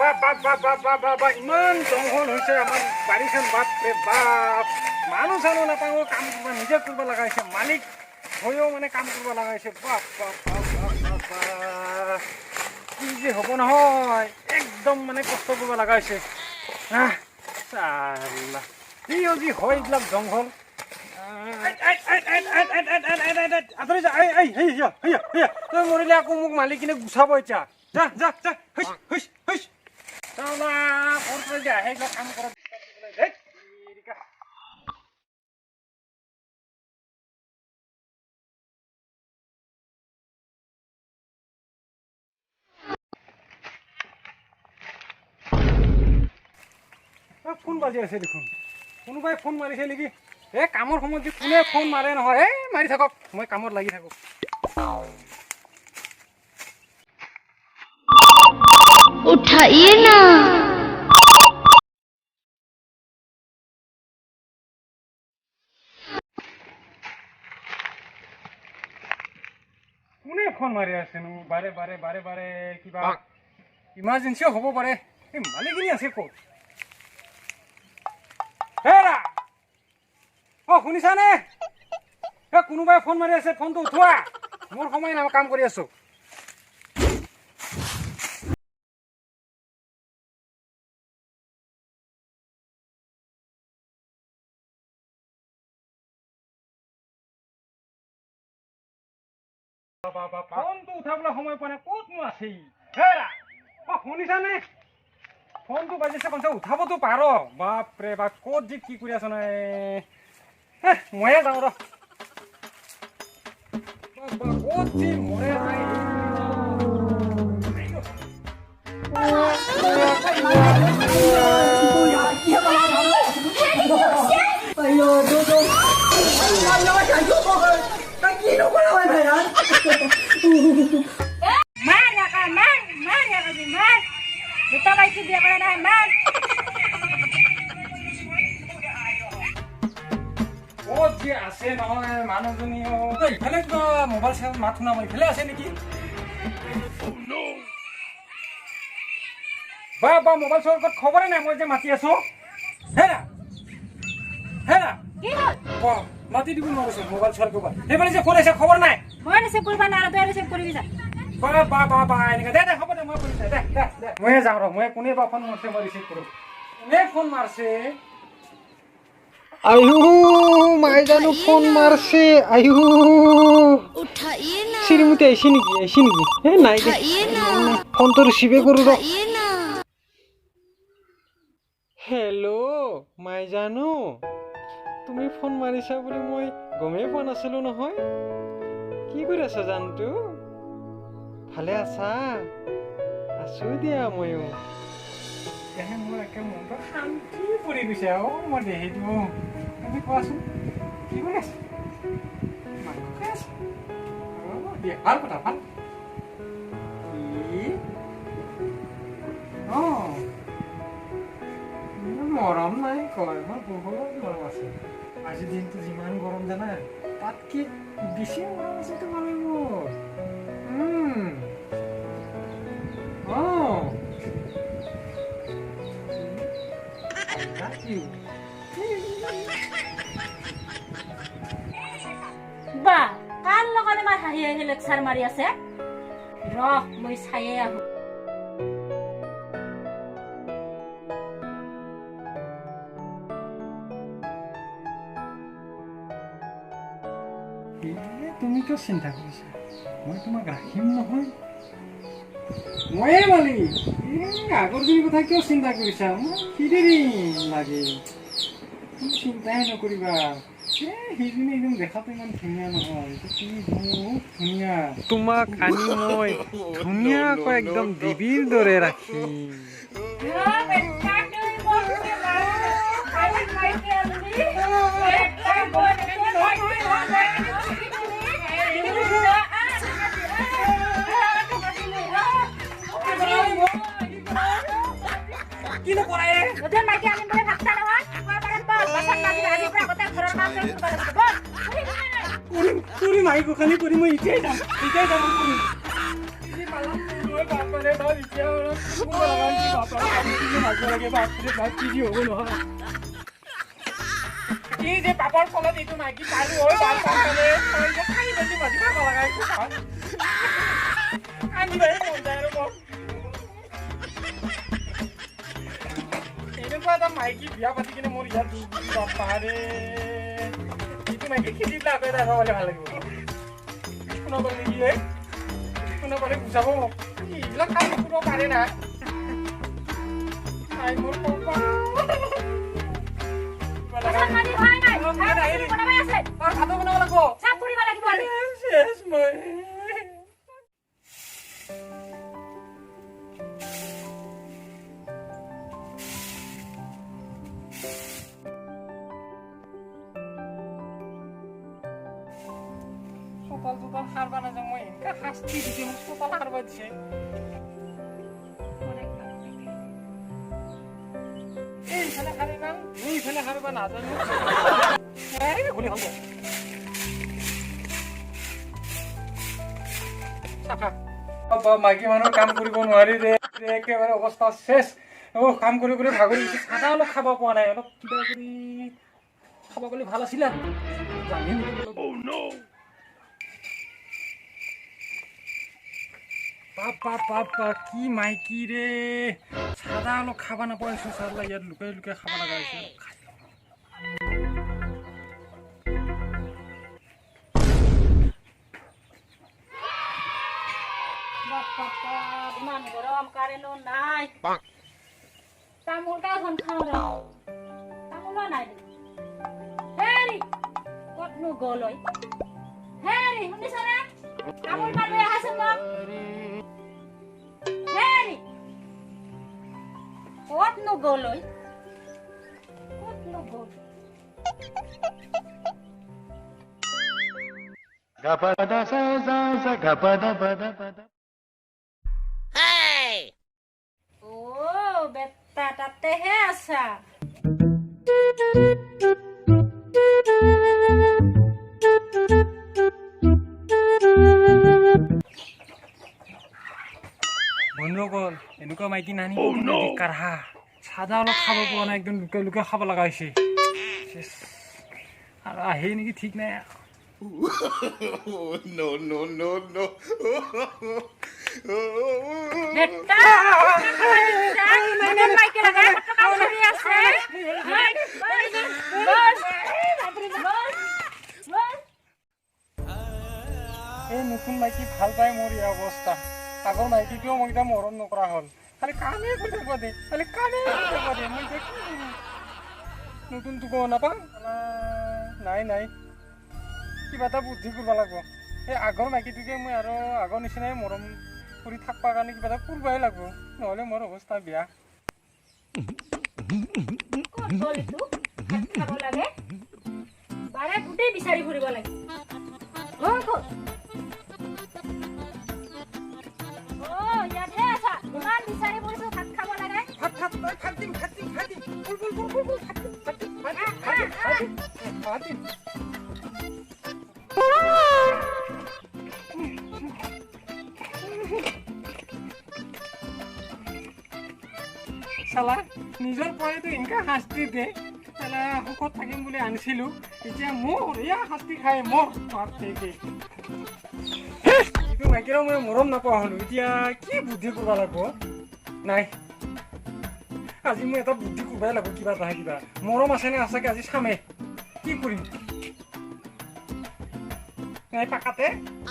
বাপ বাপ বাপ বাপ বাপ বাপ বাপ, ইমান জংঘল হৈছে আমাৰ বাৰীখন। বাপৰে বাপ, মানুহ চানুহ নাপাওঁ, কাম কৰিব নিজে কৰিব লগা হৈছে। মালিক হৈও মানে কাম কৰিব লগা হৈছে। বাপ বাপ বাপ বাপ বাপ বাপ, কি যে হ'ব নহয়, একদম মানে কষ্ট কৰিব লগা হৈছে। আহ, চাল্লা কি যি হয় এইবিলাক জংঘল। আঁতৰি যা। এই এই, হেই, হেই হেই, তই মৰিলে আকৌ মোক মালিকিনে গুচাব এতিয়া। যা যা যা, হুইচ হুইচ হুইচ। চালা ক'ৰ পৰা যে আহে এইবিলাক কাম কৰা। ধেৎ তেৰিকা। ফোন বাজি আছে দেখোন, কোনোবাই ফোন মাৰিছে নেকি? এই কামৰ সময়ত যে কোনে ফোন মাৰে নহয়। এই মাৰি থাকক, মই কামত লাগি থাকোঁ। उठाइए ना। কোনে ফোন মাৰি আছেনো বাৰে বাৰে বাৰে বাৰে? কিবা ইমাৰ্জেঞ্চিও হ'ব পাৰে। এই মালিকনী আছে ক'ত? হেৰা, অ শুনিছানে? এ কোনোবাই ফোন মাৰি আছে, ফোনটো উঠোৱা। মোৰ সময় নাই, মই কাম কৰি আছো। বাবা, ফোনটো উঠাবলৈ সময় পোৱা নাই, ক'তনো আছে ই? হেৰা, অ শুনিছানে? ফোনটো বাজিছে, কমচে উঠাবতো পাৰ। বাপৰে বাপ, ক'ত যে কি কৰি আছ নাই। ময়ে যাওঁ ৰ। বাবা, ক'ত যে মৰে যায়। মাৰ একা, মাৰ মাৰ একা, মাৰ। দুটা মাইকী বিয়া কৰা নাই, মাৰ। ক'ত যে আছে নহয় মানুহজনী। অ, ইফালে কিবা মোবাইল চাই মাত শুনা মই, ইফালে আছে নেকি? বা বা, মোবাইল চোৱাৰ ক'ত খবৰে নাই, মই যে মাতি আছো। হেৰা হেৰা। কি হ'ল? বা, মাতি দিব নোৱাৰিছো মোবাইল চোৱাৰ ক'ৰবাত। সেইফালে যে ফোন আহিছে, খবৰ নাই। মই ৰিচিভ কৰিব নোৱাৰো, তই ৰিচিভ কৰিবি যা। বা বা বা বা, এনেকা দে দে, হ'ব দে, মই কৰিম। দে দে দে দে, ময়ে যাওঁ ৰ। মই কোনে বা ফোন মাৰছে, মই ৰিচিভ কৰোঁ। কোনে ফোন মাৰছে? আয়ু, মাই জানো ফোন মাৰছে। আয়ু। उठाइए ना। শ্ৰীমতী আহিছে নেকি? আহিছে নেকি? এ নাই দে। उठाइए ना। ফোনটো ৰিচিভে কৰোঁ ৰ। उठाइए ना। হেল্ল' মাই জানো, তুমি ফোন মাৰিছা বুলি মই গমেই পোৱা নাছিলোঁ নহয়। কি কৰি আছা জানটো? ভালে আছা? আছোঁ দিয়া ময়ো। এতিয়াহে মোৰ একে মনটো শান্তি পৰি গৈছে। অ মই দেহিটো, তুমি কোৱাচোন, কি কৰি আছা? মাংস খাই আছা? অ দিয়া, ভাল কথা, ভাল। কি? অ মৰম নাই কয়, মোৰ বহুত মৰম আছে। আজিৰ দিনটো যিমান গৰম জানা, তাতকে বেছি মৰম আছে তোমালৈ মোৰ। অ I love you. বা, কাৰ লগত ইমান হাঁহি হাঁহি লেকচাৰ মাৰি আছে? ৰ, মই চায়ে আহো। এ, তুমি কিয় চিন্তা কৰিছা? মই তোমাক ৰাখিম নহয়, ময়ে মালিক। এ আগৰজনীৰ কথা কিয় চিন্তা কৰিছা? মই সিদি দিম লাগে, তুমি চিন্তাই নকৰিবা। এ সেইজনী একদম দেখাটো ইমান ধুনীয়া নহয়, তুমি বহুত ধুনীয়া। তোমাক আনি মই ধুনীয়াকৈ একদম দেৱীৰ দৰে ৰাখিম। অ, বেটা, তুই মোক খালি মাইকী আনিলি। বেটা, মই কিনো কৰাই? নতুন মাইকী আনিম বুলি ভাবছা নহয়? বাচন মাজিবি আজিৰ পৰা, গোটেই ঘৰৰ কাম তই কৰিব লাগিব। বল। কৰিম কৰিম, আহি গোসানি কৰিম। মই এতিয়াই যাম, এতিয়াই যাম, কৰিম। বাপৰে বাপ, এতিয়া বাপৰে বাপ কি হ'ব নহয়। কি যে পাপৰ ফলত এইটো মাইকী পালো ঐ, বাপৰে খাই মেলি মাজি খাব লগা আনিবাই মন যায় আৰু মোক। এনেকুৱা এটা মাইকী বিয়া পাতি কিনে মোৰ ইয়াত বাপাৰে, এইটো মাইকী খেদি পেলাই আকৌ এটা পালে ভাল লাগিব। শুনা পালে নেকি? এই শুনা পালে বুজাব মোক, এইবিলাক কাম কৰিব পাৰে না। নাই মোৰ ভাতো বনাব লাগিব। শেষ মই। চোতাল তোতাল সাৰবা নাযাওঁ মই, এনেকা শাস্তি দিছে মোক, চোতাল সাৰবা দিছে। এইফালে সাৰিবা, এইফালে সাৰিবা নাজানো। গুলি খাব চাফা। মাইকী মানুহ কাম কৰিব নোৱাৰি দে, একেবাৰে অৱস্থা শেষ। অ' কাম কৰি কৰি ভাগৰি গৈছে, চাদা অলপ খাব পোৱা নাই, অলপ কিবা কৰি খাব পালে ভাল আছিলে। জানিম। বাপ বাপ বাপ বাপ, কি মাইকী ৰে, চাদা অলপ খাব নাপাইছোঁ, চাদা ইয়াত লুকাই লুকাই খাব লগা হৈছে। ইমান গৰম, কাৰেণ্টো নাই, তামোল কাখন খাওঁ ৰ, তামোলো নাই। হেৰি ক'তনো গ'ল ঐ? হেৰি শুনিছনে? তামোল পাত লৈ আহাচোন মোক। হেৰি ক'তনো গ'ল ঐ? ক'তনো গ'ল? অ' বেটা তাতেহে আছা। বন্ধুসকল, এনেকুৱা মাইকী নানি কাঢ়া, চাদা অলপ খাব পোৱা নাই, একদম লুকাই লুকাই খাব লগা হৈছে। আৰু আহেই নেকি ঠিক নাই। No, no, no, no. বেটা নতুন মাইকী লগাই কত কাম কৰি আছে? এই নতুন মাইকী ভাল পাই মোৰ ইয়াৰ অৱস্থা। আগৰ মাইকীটোও মোক এতিয়া মৰম নকৰা হ'ল, খালি কামেই কৰি থাকিব দে, খালি কামেই কৰি থাকিব দে। মই এতিয়া কি কৰিম? নতুনটোকো নাপাওঁ। নাই নাই, কিবা এটা বুদ্ধি কৰিব লাগিব। এই আগৰ মাইকীটোকে মই আৰু আগৰ নিচিনাই মৰম কৰি থাকিবৰ কাৰণে কিবা এটা কৰিবই লাগিব, নহ'লে মোৰ অৱস্থা বেয়া। ক'ত গ'ল এইটো? ভাত খাব লাগে, বাৰে গোটেই বিচাৰি ফুৰিব লাগে। গ'ল ক'ত? অ' ইয়াতহে আছা। ইমান বিচাৰি ফুৰিছো, ভাত খাব লাগে। ভাত ভাত ভাত দিম, ভাত দিম, ভাত দিম, বুল বুল বুল বুল বুল, ভাত দিম, ভাত দিম, ভাত দিম, ভাত দিম, ভাত দিম, ভাত দিম। চালা নিজৰ পৰাইতো এনেকা শাস্তি দে, চালা সুখত থাকিম বুলি আনিছিলোঁ, এতিয়া মোৰ এয়া শাস্তি খাই মোৰ বাপ। এইটো মাইকীৰো মই মৰম নাপোৱা হ'লো, এতিয়া কি বুদ্ধি কৰিব লাগিব? নাই, আজি মই এটা বুদ্ধি কৰিবই লাগিব, কিবা এটা কিবা মৰম আছেনে আছেকে আজি চামেই। কি কৰিম? নাই, পাকাতে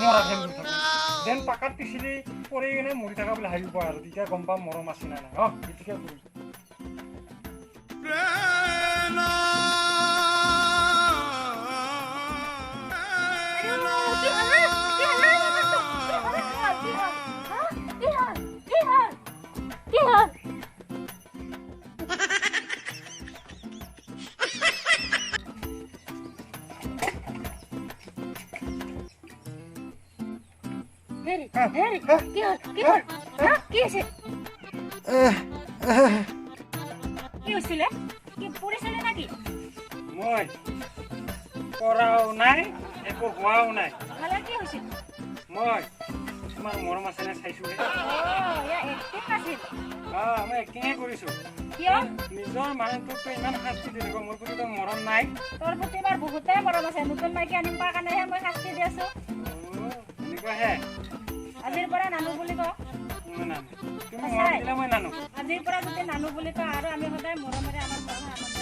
মৰা যেন মৰি থাকোঁ যেন, পাকাত পিছলি পৰি কিনে মৰি থকা বুলি ভাবিব আৰু তেতিয়া গম পাম মৰম আছে নে নাই। অ' এইটোকে কৰিম। কি হ'ল? কি হ'ল? কি হ'ল? কি হ'ল? কি হ'ল? কি হ'ল? হেৰি হেৰি, কি হ'ল? কি হ'ল? হা, কি হৈছে? কি হৈছিলে? কি পৰিছিলে নেকি? মই পৰাও নাই, একো হোৱাও নাই। নহ'লে কি হৈছিল? মই তোমাৰ মৰম আছে নে চাইছোহে। অ', এয়া এক্টিং আছিল? অঁ, মই এক্টিংহে কৰিছোঁ। কিয়? নিজৰ মানুহটোক ইমান শাস্তি দি থাকো, মোৰ প্ৰতি মৰম নাই? তোৰ প্ৰতি এবাৰ বহুতে মৰম আছে, নতুন মাইকী আনিম পোৱাৰ কাৰণেহে মই শাস্তি দি আছো। এনেকুৱাহে? আজিৰ পৰা নানো বুলি ক। মই নানো। তুমি মৰম দিলে মই নানো। আজিৰ পৰা যদি নানো বুলি কয় আৰু আমি সদায় মৰমেৰে আমাৰ ঘৰখন আনন্দ